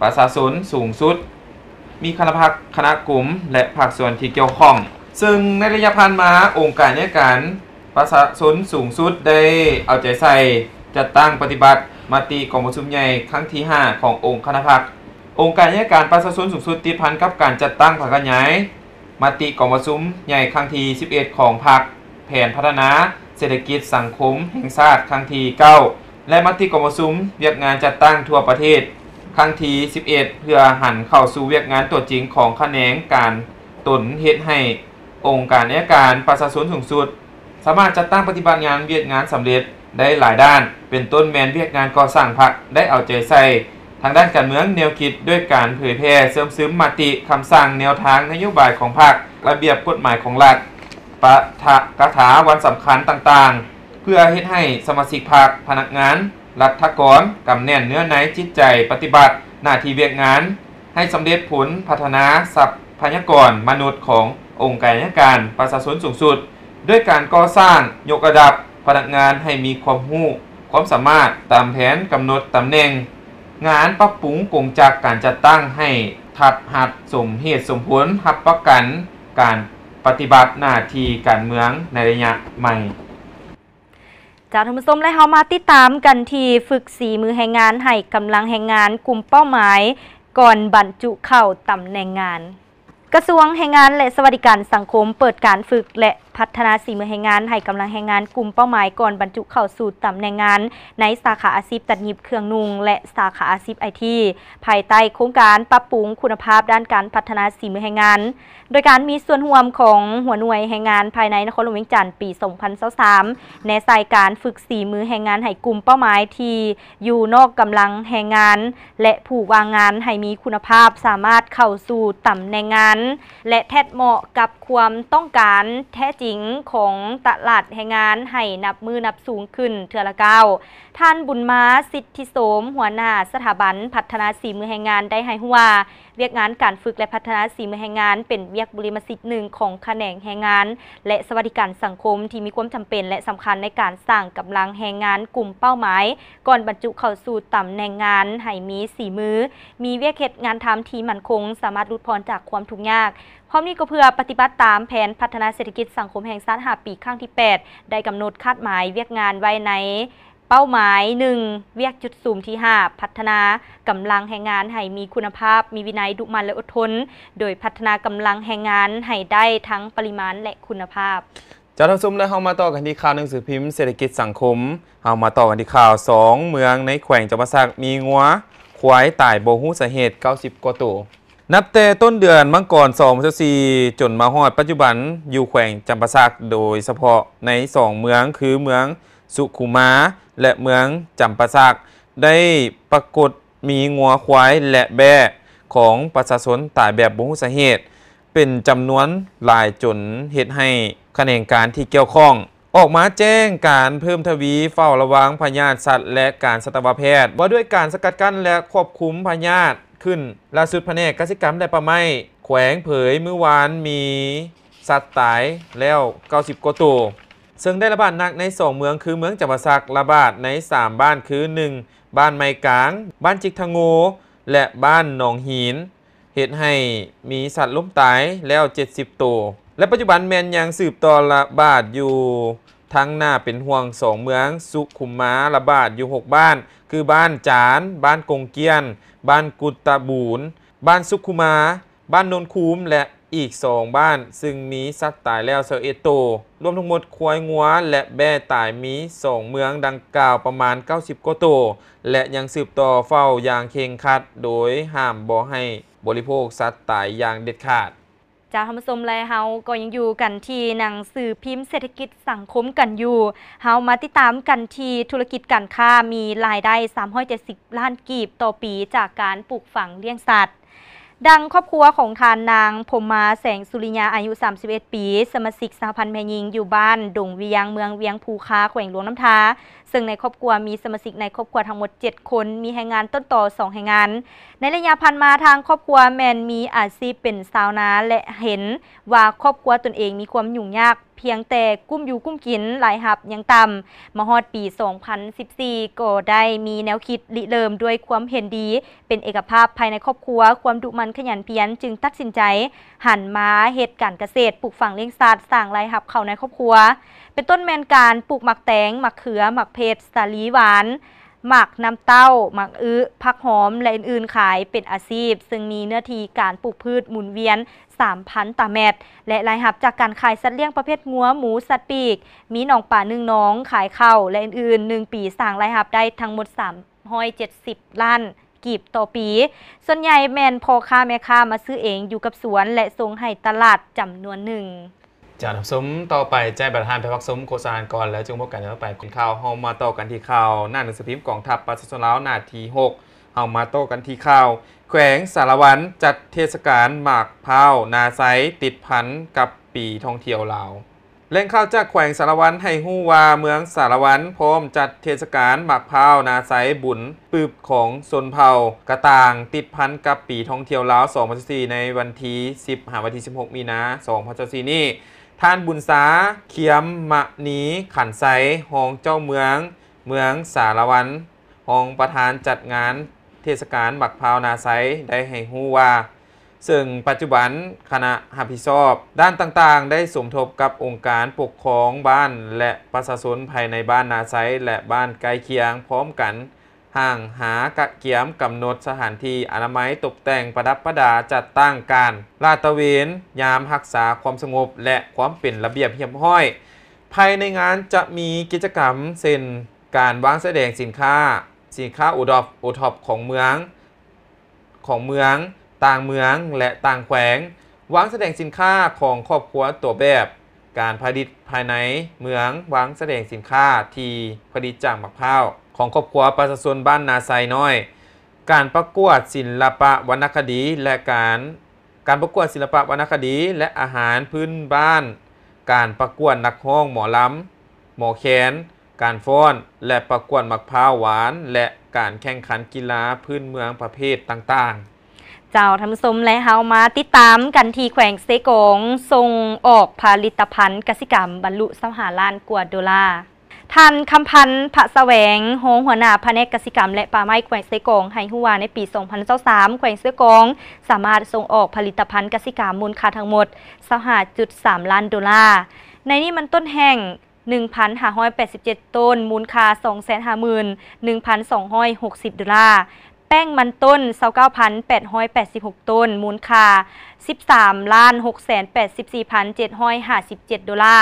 ປະຊາຊົນສູງສຸດ, ມີຄະນະພັກ, ຄະນະກົມ ແລະ ພາກສ່ວນທີ່ກ່ຽວຂ້ອງ. ເຊິ່ງໃນໄລຍະຜ່ານມາ, ອົງການໄອຍະການປະຊາຊົນສູງສຸດໄດ້ເອົາໃຈໃສ່ຈັດຕັ້ງປະຕິບັດມະຕິກອງປະຊຸມໃຫຍ່ຄັ້ງທີຫ້າຂອງອົງຄະນະພັກ. ອົງການໄອຍະການປະຊາຊົນສູງສຸດຕິດພັນກັບການຈັດຕັ້ງຜັນຂະຫຍາຍ ມະຕິກອງປະຊຸມໃຫຍ່ຄັ້ງທີສິບເອັດຂອງພັກ, ແຜນພັດທະນາເສດຖະກິດສັງຄົມແຫ່ງຊາດຄັ້ງທີເກົ້າ ແລະ ມະຕິກອງປະຊຸມວຽກງານຈັດຕັ້ງທົ່ວປະເທດຄັ້ງທີສິບເອັດ ເພື່ອຫັນເຂົ້າສູ່ວຽກງານຕົວຈິງຂອງຂະແໜງການຕົນ ເຮັດໃຫ້ອົງການໄອຍະການປະຊາຊົນສູງສຸດ ສາມາດຈັດຕັ້ງປະຕິບັດງານວຽກງານສຳເລັດໄດ້ຫຼາຍດ້ານ, ເປັນຕົ້ນແມ່ນວຽກງານກໍ່ສ້າງພັກ ໄດ້ເອົາໃຈໃສ່ທາງດ້ານການເມືອງແນວຄິດ ດ້ວຍການເຜີຍແຜ່ເຊື່ອມຊຶມມະຕິ, ຄຳສັ່ງ, ແນວທາງນະໂຍບາຍຂອງພັກ, ລະບຽບກົດໝາຍຂອງລັດ, ປາຖະກະຖາວັນສຳຄັນຕ່າງໆ ເພື່ອເຮັດໃຫ້ສະມາຊິກພັກ, ພະນັກງານ, ລັດຖະກອນ ກຳແໜ້ນເນື້ອໃນຈິດໃຈປະຕິບັດໜ້າທີ່ວຽກງານ ໃຫ້ສຳເລັດຜົນ, ພັດທະນາຊັບພະຍາກອນມະນຸດຂອງອົງການໄອຍະການປະຊາຊົນສູງສຸດ ດ້ວຍການກໍ່ສ້າງ, ຍົກລະດັບພະນັກງານໃຫ້ມີຄວາມຮູ້, ຄວາມສາມາດ, ຕາມແຜນກຳນົດຕຳແໜ່ງງານ, ປັບປຸງກົງຈັກການຈັດຕັ້ງໃຫ້ທັດຮັດສົມເຫດສົມຜົນ, ຮັບປະກັນການປະຕິບັດໜ້າທີ່ການເມືອງໃນໄລຍະໃໝ່. ເຈົ້າ ທ່ານຜູ້ຊົມ ແລະ ເຮົາມາຕິດຕາມກັນທີ່ຝຶກສີມືແຮງງານໃຫ້ກຳລັງແຮງງານກຸ່ມເປົ້າໝາຍກ່ອນບັນຈຸເຂົ້າຕຳແໜ່ງງານ. ກະຊວງແຮງງານ ແລະ ສະຫວັດດີການສັງຄົມ ເປີດການຝຶກ ແລະ ພັດທະນາສີມືແຮງງານໃຫ້ກຳລັງແຮງງານກຸ່ມເປົ້າໝາຍ ກ່ອນບັນຈຸເຂົ້າສູ່ຕຳແໜ່ງງານໃນສາຂາອາຊີບຕັດຫຍິບເຄື່ອງນຸ່ງ ແລະ ສາຂາອາຊີບໄອທີ ພາຍໃຕ້ໂຄງການປັບປຸງຄຸນນະພາບດ້ານການພັດທະນາສີມືແຮງງານ ໂດຍການມີສ່ວນຮ່ວມຂອງຫົວໜ່ວຍແຮງງານພາຍໃນນະຄອນຫຼວງວຽງຈັນ ປີສອງພັນຊາວສາມ ແນໃສ່ການຝຶກສີມືແຮງງານໃຫ້ກຸ່ມເປົ້າໝາຍທີ່ຢູ່ນອກກຳລັງແຮງງານ ແລະ ຜູ້ວ່າງງານໃຫ້ມີຄຸນນະພາບ ສາມາດເຂົ້າສູ່ຕຳແໜ່ງງານ ແລະ ແທດເໝາະກັບຄວາມຕ້ອງການແທ້ຈິງຂອງຕະຫຼາດແຮງງານໃຫ້ນັບມື້ນັບສູງຂຶ້ນເທື່ອລະກ້າວ. ທ່ານ ບຸນມາ ສິດທິໂສມ ຫົວໜ້າສະຖາບັນພັດທະນາສີມືແຮງງານ ໄດ້ໃຫ້ຮູ້ວ່າ ວຽກງານການຝຶກ ແລະ ພັດທະນາສີມືແຮງງານ ເປັນວຽກບຸລິມະສິດໜຶ່ງຂອງຂະແໜງແຮງງານ ແລະ ສະຫວັດດີການສັງຄົມທີ່ມີຄວາມຈຳເປັນ ແລະ ສຳຄັນໃນການສ້າງກຳລັງແຮງງານກຸ່ມເປົ້າໝາຍ ກ່ອນບັນຈຸເຂົ້າສູ່ຕຳແໜ່ງງານໃຫ້ມີສີມື, ມີວຽກເຮັດງານທຳທີ່ໝັ້ນຄົງ, ສາມາດຫຼຸດຜ່ອນຈາກຄວາມທຸກຍາກ. ພ້ອມນີ້ກໍເພື່ອປະຕິບັດຕາມແຜນພັດທະນາເສດຖະກິດສັງຄົມແຫ່ງຊາດຫ້າປີ ຄັ້ງທີແປດ ໄດ້ກຳນົດຄາດໝາຍວຽກງານໄວ້ໃນເປົ້າໝາຍໜຶ່ງ ວຽກຈຸດສຸມທີຫ້າ ພັດທະນາກຳລັງແຮງງານໃຫ້ມີຄຸນນະພາບ, ມີວິໄນ, ດຸໝັ່ນ ແລະ ອົດທົນ, ໂດຍພັດທະນາກຳລັງແຮງງານໃຫ້ໄດ້ທັງປະລິມານ ແລະ ຄຸນນະພາບ. ເຈົ້າທ່ານຜູ້ຊົມ ແລະ ເຮົາມາຕໍ່ກັນທີ່ຂ່າວໜັງສືພິມເສດຖະກິດສັງຄົມ. ເຮົາມາຕໍ່ກັນທີ່ຂ່າວ ສອງເມືອງໃນແຂວງຈຳປາສັກ ມີງົວຄວາຍຕາຍບໍ່ຮູ້ສາເຫດ ເກົ້າສິບກວ່າໂຕ. ນັບແຕ່ຕົ້ນເດືອນມັງກອນ ສອງພັນຊາວສີ່ ຈົນມາຮອດປັດຈຸບັນ, ຢູ່ແຂວງຈຳປາສັກ ໂດຍສະເພາະໃນສອງເມືອງ ຄືເມືອງສຸຂຸມາ ແລະ ເມືອງຈຳປາສັກ ໄດ້ປາກົດ ມີງົວຄວາຍ ແລະ ແບ້ຂອງປະຊາຊົນຕາຍແບບບໍ່ຮູ້ສາເຫດ ເປັນຈຳນວນຫຼາຍ ຈົນເຮັດໃຫ້ຂະແໜງການທີ່ກ່ຽວຂ້ອງອອກມາແຈ້ງການເພີ່ມທະວີເຝົ້າລະວັງພະຍາດສັດ ແລະ ການສັດຕະວະແພດ ວ່າດ້ວຍການສະກັດກັ້ນ ແລະ ຄວບຄຸມພະຍາດຂຶ້ນ. ລ່າສຸດ, ພະແນກກະສິກຳ ແລະ ປ່າໄມ້ແຂວງເຜີຍ ມື້ວານມີສັດຕາຍແລ້ວ ເກົ້າສິບກວ່າໂຕ, ເຊິ່ງໄດ້ລະບາດໜັກໃນສອງເມືອງ ຄືເມືອງຈຳປາສັກ, ລະບາດໃນສາມບ້ານ ຄື ໜຶ່ງ ບ້ານໄມ້ກາງ, ບ້ານຈິກທະໂງ ແລະ ບ້ານໜອງຫີນ, ເຮັດໃຫ້ມີສັດລົ້ມຕາຍແລ້ວ ເຈັດສິບໂຕ ແລະ ປັດຈຸບັນແມ່ນຍັງສືບຕໍ່ລະບາດຢູ່ທັງໜ້າເປັນຫ່ວງ. ສອງເມືອງສຸຂຸມມາລະບາດຢູ່ຫົກບ້ານ ຄື ບ້ານຈານ, ບ້ານກົງກ້ຽນ, ບ້ານກຸດຕະບູນ, ບ້ານສຸຂຸມາ, ບ້ານໂນນຄູມ ແລະ ອີກສອງບ້ານ ຊຶ່ງມີສັດຕາຍແລ້ວ ຊາວເອັດໂຕ. ລວມທັງໝົດ, ຄວາຍງົວ ແລະ ແບ້ຕາຍມີສອງເມືອງດັ່ງກ່າວປະມານ ເກົ້າສິບກວ່າໂຕ ແລະ ຍັງສືບຕໍ່ເຝົ້າຢ່າງເຄັ່ງຄັດ ໂດຍຫ້າມບໍ່ໃຫ້ບໍລິໂພກສັດຕາຍຢ່າງເດັດຂາດ. ເຈົ້າທ່ານຜູ້ຊົມ ແລະ ເຮົາກໍຍັງຢູ່ກັນທີ່ໜັງສືພິມເສດຖະກິດສັງຄົມກັນຢູ່. ເຮົາມາຕິດຕາມກັນທີ່ທຸລະກິດການຄ້າ ມີລາຍໄດ້ສາມຮ້ອຍເຈັດສິບລ້ານກີບຕໍ່ປີ ຈາກການປູກຝັງລ້ຽງສັດ. ດັ່ງຄອບຄົວຂອງທ່ານນາງ ພົມມາ ແສງສຸລິຍາ ອາຍຸສາມສິບເອັດປີ, ສະມາຊິກສະຫະພັນແມ່ຍິງຢູ່ບ້ານດົງວຽງ, ເມືອງວຽງພູຄາ, ແຂວງຫຼວງນ້ຳທາ, ເຊິ່ງໃນຄອບຄົວມີສະມາຊິກໃນຄອບຄົວທັງໝົດເຈັດຄົນ, ມີແຮງງານຕົ້ນຕໍສອງແຮງງານ. ໃນໄລຍະຜ່ານມາ, ທາງຄອບຄົວແມ່ນມີອາຊີບເປັນຊາວນາ ແລະ ເຫັນວ່າຄອບຄົວຕົນເອງມີຄວາມຫຍຸ້ງຍາກ ພຽງແຕ່ກຸ້ມຢູ່ກຸ້ມກິນ, ລາຍຮັບຍັງຕ່ຳ. ມາຮອດປີສອງພັນສິບສີ່ ກໍໄດ້ມີແນວຄິດລິເລີ່ມດ້ວຍຄວາມເຫັນດີ ເປັນເອກະພາບພາຍໃນຄອບຄົວ, ຄວາມດຸໝັ່ນຂະຫຍັນພຽນ ຈຶ່ງຕັດສິນໃຈຫັນມາເຮັດການກະເສດ, ປູກຝັງລ້ຽງສັດ, ສ້າງລາຍຮັບເຂົ້າໃນຄອບຄົວ, ເປັນຕົ້ນແມ່ນການປູກໝາກແຕງ, ໝາກເຂືອ, ໝາກເຜັດ, ສາລີຫວານ, ໝາກນ້ຳເຕົ້າ, ໝາກອຶ, ຜັກຫອມ ແລະ ອື່ນໆ ຂາຍເປັນອາຊີບ, ເຊິ່ງມີເນື້ອທີ່ການປູກພືດໝູນວຽນ ສາມພັນຕາແມັດ ແລະ ລາຍຮັບຈາກການຂາຍສັດລ້ຽງປະເພດງົວ, ໝູ, ສັດປີກ, ມີໜອງປາໜຶ່ງໜອງ, ຂາຍເຂົ້າ ແລະ ອື່ນໆ, ໜຶ່ງປີສ້າງລາຍຮັບໄດ້ທັງໝົດສາມຮ້ອຍເຈັດສິບລ້ານກີບຕໍ່ປີ. ສ່ວນໃຫຍ່ແມ່ນພໍ່ຄ້າແມ່ຄ້າມາຊື້ເອງຢູ່ກັບສວນ ແລະ ສົ່ງໃຫ້ຕະຫຼາດຈຳນວນໜຶ່ງ. ເຈົ້າທ່ານຜູ້ຊົມ, ຕໍ່ໄປຈະໃຫ້ບັດທ່ານໄປພັກຊົມໂຄສະນາກ່ອນ ແລ້ວຈຶ່ງພົບກັນໃນຕໍ່ໄປຂອງຂ່າວ. ເຮົາມາຕໍ່ກັນທີ່ຂ່າວໜັງສືພິມກອງທັບປະຊາຊົນລາວ ໜ້າທີຫົກ. ເຮົາມາຕໍ່ກັນທີ່ຂ່າວ ແຂວງສາລະວັນຈັດເທດສະການໝາກພ້າວນາໄຊ ຕິດພັນກັບປີທ່ອງທ່ຽວລາວ. ແຫຼ່ງຂ່າວຈາກແຂວງສາລະວັນໃຫ້ຮູ້ວ່າ ເມືອງສາລະວັນພ້ອມຈັດເທດສະການໝາກພ້າວນາໄຊ ບຸນປຶບຂອງຊົນເຜົ່າກະຕ່າງ ຕິດພັນກັບປີທ່ອງທ່ຽວລາວ ສອງພັນຊາວສີ່ ໃນວັນທີສິບ ຫາວັນທີສິບຫົກ ມີນາ ສອງພັນຊາວສີ່ ນີ້. ທ່ານ ບຸນຊາ ຄຽມມະນີຂັນໄຊ ຮອງເຈົ້າເມືອງ ເມືອງສາລະວັນ ຮອງປະທານຈັດງານເທດສະການໝາກພ້າວນາໄຊ ໄດ້ໃຫ້ຮູ້ວ່າ ເຊິ່ງປັດຈຸບັນຄະນະຮັບຜິດຊອບດ້ານຕ່າງໆ ໄດ້ສົມທົບກັບອົງການປົກຄອງບ້ານ ແລະ ປະຊາຊົນພາຍໃນບ້ານນາໄຊ ແລະ ບ້ານໃກ້ຄຽງ ພ້ອມກັນ ຮ່າງຫາກະກຽມກຳນົດສະຖານທີ່ອະນາໄມ, ຕົບແຕ່ງ, ປະດັບປະດາ, ຈັດຕັ້ງການລາດຕະເວນ, ຍາມຮັກສາຄວາມສະຫງົບ ແລະ ຄວາມເປັນລະບຽບຮຽບຮ້ອຍ. ພາຍໃນງານຈະມີກິດຈະກຳເຊັ່ນ ການວາງສະແດງສິນຄ້າ, ສິນຄ້າໂອດອບ, ໂອທັອບຂອງເມືອງ, ຂອງເມືອງ, ຕ່າງເມືອງ ແລະ ຕ່າງແຂວງ, ວາງສະແດງສິນຄ້າຂອງຄອບຄົວຕົວແບບ, ການຜະລິດພາຍໃນເມືອງ, ວາງສະແດງສິນຄ້າທີ່ຜະລິດຈາກໝາກພ້າວຂອງຄອບຄົວປະຊາຊົນບ້ານນາໄຊນ້ອຍ, ການປະກວດສິນລະປະວັນນະຄະດີ ແລະ ການ ການປະກວດສິນລະປະວັນນະຄະດີ ແລະ ອາຫານພື້ນບ້ານ, ການປະກວດນັກຮ້ອງໝໍລຳ, ໝໍແຄນ, ການຟ້ອນ ແລະ ປະກວດໝາກພ້າວຫວານ ແລະ ການແຂ່ງຂັນກິລາພື້ນເມືອງປະເພດຕ່າງໆ. ເຈົ້າ ທ່ານຜູ້ຊົມ ແລະ ເຮົາມາຕິດຕາມກັນທີ່ແຂວງເຊກອງ ສົ່ງອອກຜະລິດຕະພັນກະສິກຳບັນລຸຊາວຫ້າລ້ານກວ່າໂດລາ. ທ່ານ ຄຳພັນ ພະສະແຫວງ ຮອງຫົວໜ້າພະແນກກະສິກຳ ແລະ ປ່າໄມ້ແຂວງເຊກອງ ໃຫ້ຮູ້ວ່າໃນປີສອງພັນຊາວສາມ ແຂວງເຊກອງສາມາດສົ່ງອອກຜະລິດຕະພັນກະສິກຳມູນຄ່າທັງໝົດຊາວຫ້າຈຸດສາມລ້ານໂດລາ, ໃນນີ້ມັນຕົ້ນແຫ້ງ ໜຶ່ງພັນຫ້າຮ້ອຍແປດສິບເຈັດໂຕນ ມູນຄ່າສອງແສນຫ້າໝື່ນໜຶ່ງພັນສອງຮ້ອຍຫົກສິບໂດລາ, ແປ້ງມັນຕົ້ນ ຊາວເກົ້າພັນແປດຮ້ອຍແປດສິບຫົກໂຕນ ມູນຄ່າສິບສາມລ້ານຫົກແສນແປດສິບສີ່ພັນເຈັດຮ້ອຍຫ້າສິບເຈັດໂດລາ,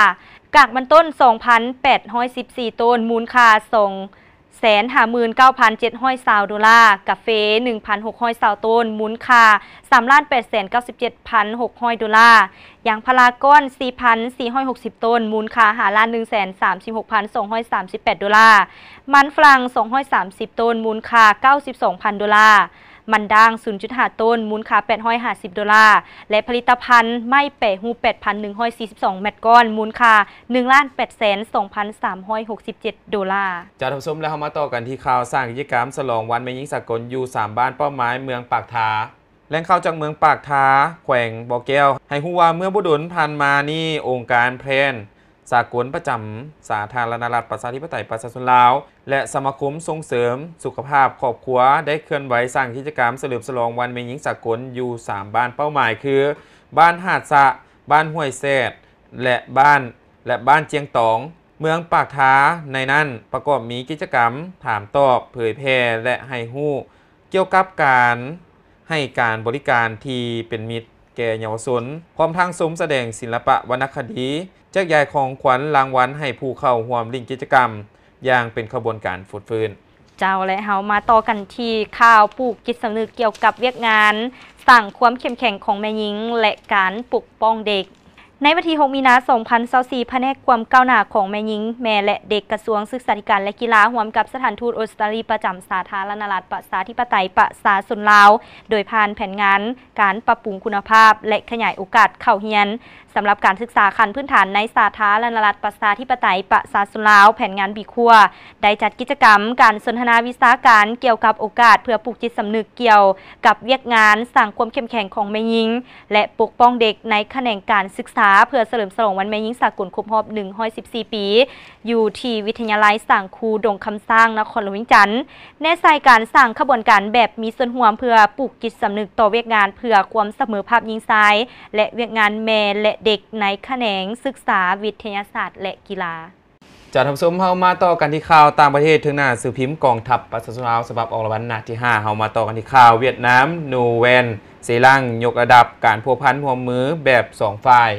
ກາກມັນຕົ້ນ ສອງພັນແປດຮ້ອຍສິບສີ່ໂຕນ ມູນຄ່າສອງແສນຫ້າໝື່ນເກົ້າພັນເຈັດຮ້ອຍຊາວໂດລາ, ກາເຟໜຶ່ງພັນຫົກຮ້ອຍຊາວໂຕນ ມູນຄ່າສາມລ້ານແປດແສນເກົ້າສິບເຈັດພັນຫົກຮ້ອຍໂດລາ, ຢາງພາລາກ້ອນສີ່ພັນສີ່ຮ້ອຍຫົກສິບໂຕນ ມູນຄ່າຫ້າລ້ານໜຶ່ງແສນສາມສິບຫົກພັນສອງຮ້ອຍສາມສິບແປດໂດລາ, ມັນຝຣັ່ງສອງຮ້ອຍສາມສິບໂຕນ ມູນຄ່າເກົ້າສິບສອງພັນໂດລາ, ມັນດ້າງສູນຈຸດຫ້າໂຕນ ມູນຄ່າແປດຮ້ອຍຫ້າສິບໂດລາ ແລະ ຜະລິດຕະພັນໄມ້ແປຮູບແປດພັນໜຶ່ງຮ້ອຍສີ່ສິບສອງແມັດກ້ອນ ມູນຄ່າໜຶ່ງລ້ານແປດແສນສອງພັນສາມຮ້ອຍຫົກສິບເຈັດໂດລາ. ເຈົ້າ ທ່ານຜູ້ຊົມ ແລ້ວເຮົາມາຕໍ່ກັນທີ່ຂ່າວສ້າງກິດຈະກຳສະຫຼອງວັນແມ່ຍິງສາກົນຢູ່ສາມບ້ານເປົ້າໝາຍເມືອງປາກທາ. ແຫຼ່ງຂ່າວຈາກເມືອງປາກທາ ແຂວງບໍ່ແກ້ວ ໃຫ້ຮູ້ວ່າເມື່ອບໍ່ດົນຜ່ານມານີ້ ອົງການແພນສາກົນປະຈຳສາທາລະນະລັດປະຊາທິປະໄຕປະຊາຊົນລາວ ແລະ ສະມາຄົມສົ່ງເສີມສຸຂະພາບຄອບຄົວ ໄດ້ເຄື່ອນໄຫວສ້າງກິດຈະກຳສະເຫຼີມສະຫຼອງວັນແມ່ຍິງສາກົນຢູ່ສາມບ້ານເປົ້າໝາຍຄື ບ້ານຫາດສະ, ບ້ານຫ້ວຍແຊດ ແລະ ບ້ານ ແລະ ບ້ານຈຽງຕອງ ເມືອງປາກທາ. ໃນນັ້ນປະກອບມີກິດຈະກຳຖາມຕອບ, ເຜີຍແຜ່ ແລະ ໃຫ້ຮູ້ ກ່ຽວກັບການໃຫ້ການບໍລິການທີ່ເປັນມິດແກ່ເຍົາວະຊົນ, ພ້ອມທັງຊົມສະແດງສິນລະປະວັນນະຄະດີ, ແຈກຢາຍຂອງຂວັນລາງວັນໃຫ້ຜູ້ເຂົ້າຮ່ວມຫຼິ້ນກິດຈະກຳຢ່າງເປັນຂະບວນການຟົດຟື້ນ. ເຈົ້າ ແລະ ເຮົາມາຕໍ່ກັນທີ່ຂ່າວປູກຈິດສຳນຶກກ່ຽວກັບວຽກງານສ້າງຄວາມເຂັ້ມແຂງຂອງແມ່ຍິງ ແລະ ການປົກປ້ອງເດັກ. ໃນວັນທີຫົກ ມີນາ ສອງພັນຊາວສີ່ ພະແນກຄວາມກ້າວໜ້າຂອງແມ່ຍິງ, ແມ່ ແລະ ເດັກ ກະຊວງສຶກສາທິການ ແລະ ກິລາ ຮ່ວມກັບສະຖານທູດອົດສະຕາລີປະຈຳສາທາລະນະລັດປະຊາທິປະໄຕປະຊາຊົນລາວ ໂດຍຜ່ານແຜນງານການປັບປຸງຄຸນນະພາບ ແລະ ຂະຫຍາຍໂອກາດເຂົ້າຮຽນສຳລັບການສຶກສາຂັ້ນພື້ນຖານໃນສາທາລະນະລັດປະຊາທິປະໄຕປະຊາຊົນລາວ ແຜນງານບີຄົວ ໄດ້ຈັດກິດຈະກຳການສົນທະນາວິຊາການກ່ຽວກັບໂອກາດເພື່ອປູກຈິດສຳນຶກກ່ຽວກັບວຽກງານສ້າງຄວາມເຂັ້ມແຂງຂອງແມ່ຍິງ ແລະ ປົກປ້ອງເດັກໃນຂະແໜງການສຶກສາ ເພື່ອສະເຫຼີມສະຫຼອງວັນແມ່ຍິງສາກົນຄົບຮອບໜຶ່ງຮ້ອຍສິບສີ່ປີ ຢູ່ທີ່ວິທະຍາໄລສ້າງຄູດົງຄຳຊ້າງ ນະຄອນຫຼວງວຽງຈັນ, ແນໃສ່ການສ້າງຂະບວນການແບບມີສ່ວນຮ່ວມ ເພື່ອປູກຈິດສຳນຶກຕໍ່ວຽກງານເພື່ອຄວາມສະເໝີພາບຍິງຊາຍ ແລະ ວຽກງານແມ່ ແລະ ເດັກໃນຂະແໜງສຶກສາ, ວິທະຍາສາດ ແລະ ກິລາ. ເຈົ້າ ທ່ານຜູ້ຊົມ, ເຮົາມາຕໍ່ກັນທີ່ຂ່າວຕ່າງປະເທດເທິງໜ້າສືພິມກອງທັບປະຊາຊົນລາວ ສະບັບອອກລາງວັນໜ້າທີຫ້າ. ເຮົາມາຕໍ່ກັນທີ່ຂ່າວຫວຽດນາມ, ນູແວນ ເຊລັງ ຍົກລະດັບການພົວພັນຮ່ວມມືແບບສອງຝ່າຍ.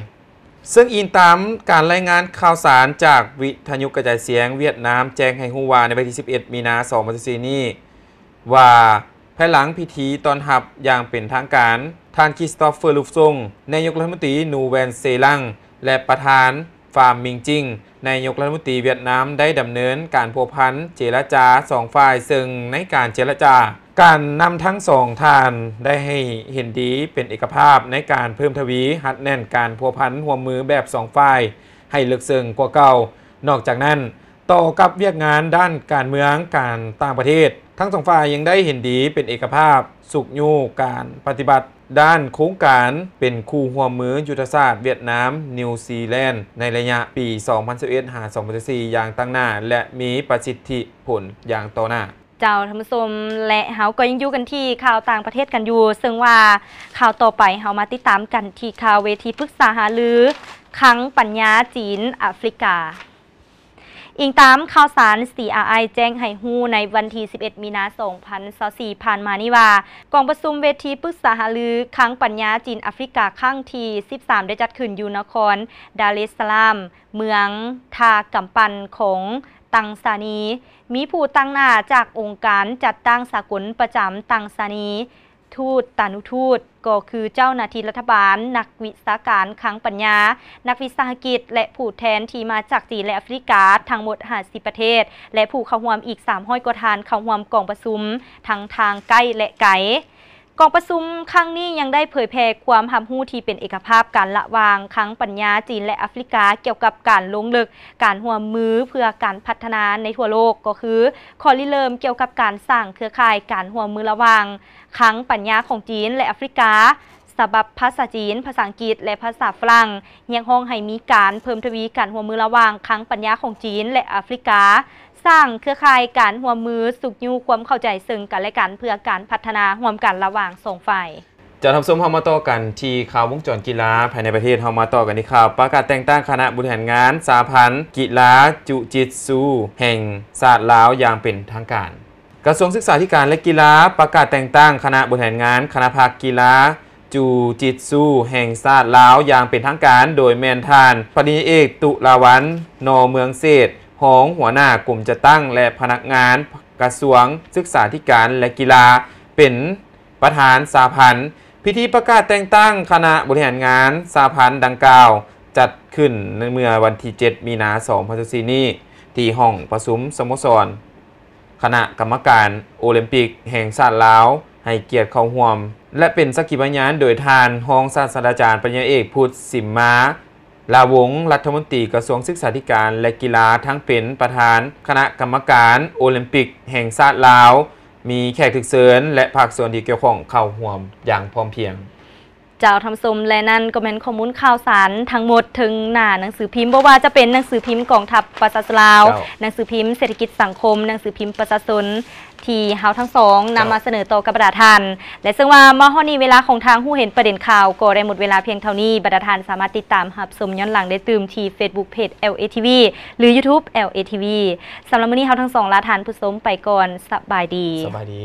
ເຊິ່ງອີງຕາມການລາຍງານຂ່າວສານຈາກວິທະຍຸກະຈາຍສຽງຫວຽດນາມ ແຈ້ງໃຫ້ຮູ້ວ່າ ໃນວັນທີສິບເອັດ ມີນາ ສອງພັນຊາວສີ່ ນີ້ວ່າ ພາຍຫຼັງພິທີຕ້ອນຮັບຢ່າງເປັນທາງການ, ທ່ານ ຄຣິສຕອບເຟີ ລູຟຊົງ ນາຍົກລັດຖະມົນຕີ, ນູແວນ ເຊລັງ ແລະ ປະທານ ຟາມມິງຈິງ ນາຍົກລັດຖະມົນຕີຫວຽດນາມ ໄດ້ດຳເນີນການພົວພັນເຈລະຈາສອງຝ່າຍ, ເຊິ່ງໃນການເຈລະຈາ, ການນຳທັງສອງທ່ານໄດ້ໃຫ້ເຫັນດີເປັນເອກະພາບໃນການເພີ່ມທະວີຮັດແໜ້ນການພົວພັນຮ່ວມມືແບບສອງຝ່າຍໃຫ້ເລິກເຊິ່ງກວ່າເກົ່າ. ນອກຈາກນັ້ນ, ຕໍ່ກັບວຽກງານດ້ານການເມືອງ, ການຕ່າງປະເທດ, ທັງສອງຝ່າຍຍັງໄດ້ເຫັນດີເປັນເອກະພາບ, ຊຸກຍູ້ການປະຕິບັດດ້ານໂຄງການເປັນຄູ່ຮ່ວມມືຍຸດທະສາດຫວຽດນາມ ນິວຊີແລນ ໃນໄລຍະປີສອງພັນຊາວເອັດ ຫາ ສອງພັນຊາວສີ່ ຢ່າງຕັ້ງໜ້າ ແລະ ມີປະສິດທິຜົນຢ່າງຕໍ່ໜ້າ. ເຈົ້າ ທ່ານຜູ້ຊົມ ແລະ ເຮົາກໍຍັງຢູ່ກັນທີ່ຂ່າວຕ່າງປະເທດກັນຢູ່, ເຊິ່ງວ່າຂ່າວຕໍ່ໄປເຮົາມາຕິດຕາມກັນທີ່ຂ່າວເວທີປຶກສາຫາລືຄັງປັນຍາຈີນອາຟຣິກາ. ອີງຕາມຂ່າວສານ ຊີອາໄອ ແຈ້ງໃຫ້ຮູ້ໃນວັນທີສິບເອັດ ມີນາ ສອງພັນຊາວສີ່ ຜ່ານມານີ້ວ່າ ກອງປະຊຸມເວທີປຶກສາຫາລືຄັງປັນຍາຈີນອາຟຣິກາຄັ້ງທີສິບສາມ ໄດ້ຈັດຂຶ້ນຢູ່ນະຄອນດາເລສະລາມ ເມືອງທ່າກຳປັ່ນຂອງຕັງຊານີ, ມີຜູ້ຕາງໜ້າຈາກອົງການຈັດຕັ້ງສາກົນປະຈຳຕັງຊານີ, ທູດຕານຸທູດ ກໍຄືເຈົ້າໜ້າທີ່ລັດຖະບານ, ນັກວິຊາການຄັງປັນຍາ, ນັກວິສາຫະກິດ ແລະ ຜູ້ແທນທີ່ມາຈາກຈີນ ແລະ ອາຟຣິກາ ທັງໝົດຫ້າສິບປະເທດ ແລະ ຜູ້ເຂົ້າຮ່ວມອີກສາມຮ້ອຍກວ່າທ່ານ ເຂົ້າຮ່ວມກອງປະຊຸມທັງທາງໃກ້ ແລະ ໄກ. ກອງປະຊຸມຄັ້ງນີ້ຍັງໄດ້ເຜີຍແຜ່ຄວາມຮັບຮູ້ທີ່ເປັນເອກະພາບກັນລະຫວ່າງຄັງປັນຍາຈີນ ແລະ ອາຟຣິກາ ກ່ຽວກັບການລົງເລິກການຮ່ວມມືເພື່ອການພັດທະນາໃນທົ່ວໂລກ, ກໍຄືຂໍ້ລິເລີ່ມກ່ຽວກັບການສ້າງເຄືອຂ່າຍການຮ່ວມມືລະຫວ່າງ ຄັງປັນຍາຂອງຈີນ ແລະ ອາຟຣິກາ ສະບັບພາສາຈີນ, ພາສາອັງກິດ ແລະ ພາສາຝຣັ່ງ, ຮຽກຮ້ອງໃຫ້ມີການເພີ່ມທະວີການຮ່ວມມືລະຫວ່າງຄັງປັນຍາຂອງຈີນ ແລະ ອາຟຣິກາ, ສ້າງເຄືອຂ່າຍການຮ່ວມມື, ຊຸກຍູ້ຄວາມເຂົ້າໃຈເຊິ່ງກັນ ແລະ ກັນ ເພື່ອການພັດທະນາຮ່ວມກັນລະຫວ່າງສອງຝ່າຍ. ເຈົ້າທ່ານຜູ້ຊົມ, ເຮົາມາຕໍ່ກັນທີ່ຂ່າວວົງຈອນກິລາພາຍໃນປະເທດ. ເຮົາມາຕໍ່ກັນທີ່ຂ່າວປະກາດແຕ່ງຕັ້ງຄະນະບໍລິຫານງານສະຫະພັນກິລາຈູຈິດຊູແຫ່ງຊາດລາວຢ່າງເປັນທາງການ. ກະຊວງສຶກສາທິການ ແລະ ກິລາ ປະກາດແຕ່ງຕັ້ງຄະນະບໍລິຫານງານຄະນະພັກກິລາຈູຈິດຊູແຫ່ງຊາດລາວຢ່າງເປັນທາງການ, ໂດຍແມ່ນທ່ານ ປະລິນຍາເອກ ຕຸລາວັນ ນ ເມືອງເສດ ຮອງຫົວໜ້າກົມຈັດຕັ້ງ ແລະ ພະນັກງານກະຊວງສຶກສາທິການ ແລະ ກິລາ ເປັນປະທານສະຫະພັນ. ພິທີປະກາດແຕ່ງຕັ້ງຄະນະບໍລິຫານງານສະຫະພັນດັ່ງກ່າວ ຈັດຂຶ້ນໃນເມື່ອວັນທີເຈັດ ມີນາ ສອງພັນຊາວສີ່ນີ້ ທີ່ຫ້ອງປະຊຸມສະໂມສອນ ຄະນະກຳມະການໂອລິມປິກແຫ່ງຊາດລາວ ໃຫ້ກຽດເຂົ້າຮ່ວມ ແລະ ເປັນສັກຂີພະຍານໂດຍທ່ານຮອງສາດສະດາຈານ ປະລິນຍາເອກ ພຸດ ສິມມາລາວົງ ລັດຖະມົນຕີກະຊວງສຶກສາທິການ ແລະ ກິລາ ທັງເປັນປະທານຄະນະກຳມະການໂອລິມປິກແຫ່ງຊາດລາວ, ມີແຂກຖືກເຊີນ ແລະ ພາກສ່ວນທີ່ກ່ຽວຂ້ອງເຂົ້າຮ່ວມຢ່າງພ້ອມພຽງ. ເຈົ້າທ່ານຜູ້ຊົມ ແລະ ນັ້ນກໍແມ່ນຂໍ້ມູນຂ່າວສານທັງໝົດເທິງໜ້າໜັງສືພິມ, ບໍ່ວ່າຈະເປັນໜັງສືພິມກອງທັບປະຊາຊົນລາວ, ເຈົ້າ ໜັງສືພິມເສດຖະກິດສັງຄົມ, ໜັງສືພິມປະຊາຊົນ ທີ່ເຮົາທັງສອງນຳ ເຈົ້າ ມາສະເໜີຕໍ່ກັບບັນດາທ່ານ. ແລະ ເຊິ່ງວ່າມາຮອດນີ້ເວລາຂອງທາງຮູ້ເຫັນປະເດັນຂ່າວກໍໄດ້ໝົດເວລາພຽງເທົ່ານີ້. ບັນດາທ່ານສາມາດຕິດຕາມຮັບຊົມຍ້ອນຫຼັງໄດ້ຕື່ມທີ່ Facebook Page ແອລເອ ທີ ວີ ຫຼື YouTube ແອລເອ ທີ ວີ. ສຳລັບມື້ນີ້ເຮົາທັງສອງລາທ່ານຜູ້ຊົມໄປກ່ອນ. ສະບາຍດີ. ສະບາຍດີ.